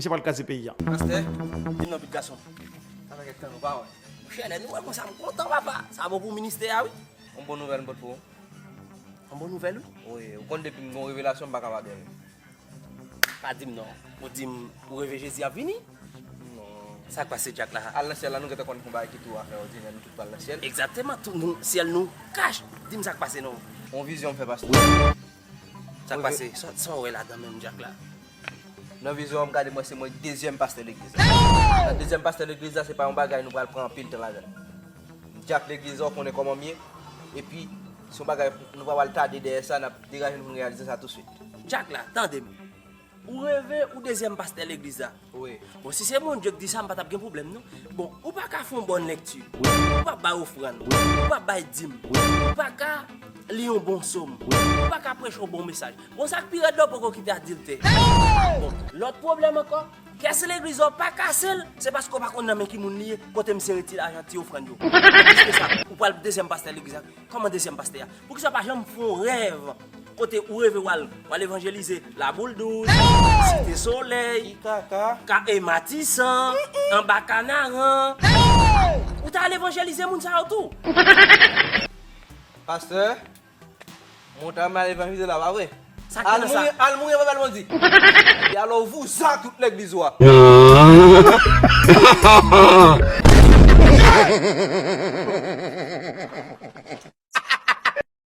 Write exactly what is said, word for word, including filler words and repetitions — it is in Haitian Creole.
Misye pral kraze peyi a. Pastè, di m non, pitit gason. Sa fè kèk tan nou pa wè. Monchè, lè nou wè konsa, m kontan, papa. Sa bon pou ministè a, wi. Yon bon nouvèl m pote pou ou. Yon bon nouvèl, wi. Wi, ou konn depi m gen yon revelasyon, m pa ka pa byen ri. Pa di m non. Ou di m ou reve Jezi ap vini? Non. Sa k pase, Dyak la? Al nan syèl la, nou gentan konn gon bagay ki tou a fè, ou di nou tout pral nan syèl. Egzakteman, tout nou, syèl nou kach. Di m sa k pase non. Yon vizyon m fè, pastè. Sa k pase? Sa w wè ladan menm, Dyak la? Nan vizyon an, m gade mwen se mwen dezyèm pastè legliz la. Nan dezyèm pastè legliz la, se pa yon bagay nou pral pran anpil tan ladan l. Dyak legliz la, ou konnen kòman m ye. Epi, se yon bagay nou pa pral tade dèyè sa, n ap degaje nou pou n reyalize sa touswit. Dyak la, tande m. Ou reve ou dezyèm pastè legliz la? Wi. Bon, si se Bondye k di sa, m pa t ap gen pwoblèm non. Bon, ou pa ka fè yon bòn lèkti. Ou pa bay ofrann. Ou pa bay dim. Ou pa ka li yon bon sòm. Ou pa ka preche yon bon mesaj. Bon, sa k pi rèd la, ou poko kite adiltè. Bon, lòt pwoblèm ankò, kès legliz la, ou pa kase l, se paske ou pa konn nan men ki moun li ye, kote misye retire lajan ti ofrann yo. Anplis de sa, ou pral dezyèm pastè legliz la. Kòman dezyèm pastè a? Poukisa w pa janm fè yon rèv kote ou reve w al, w al evanjelize Laboul Douz, Site Solèy, Kaka, Ka- e Matisan, Anba Kanaran? Ou ta al evanjelize moun sa yo tou. Pastè, montan m al evanjelize la, pa vre? Sa k gen nan sa? Al mouri anba bal bandi. E alò, vouzan tout legliz ou a.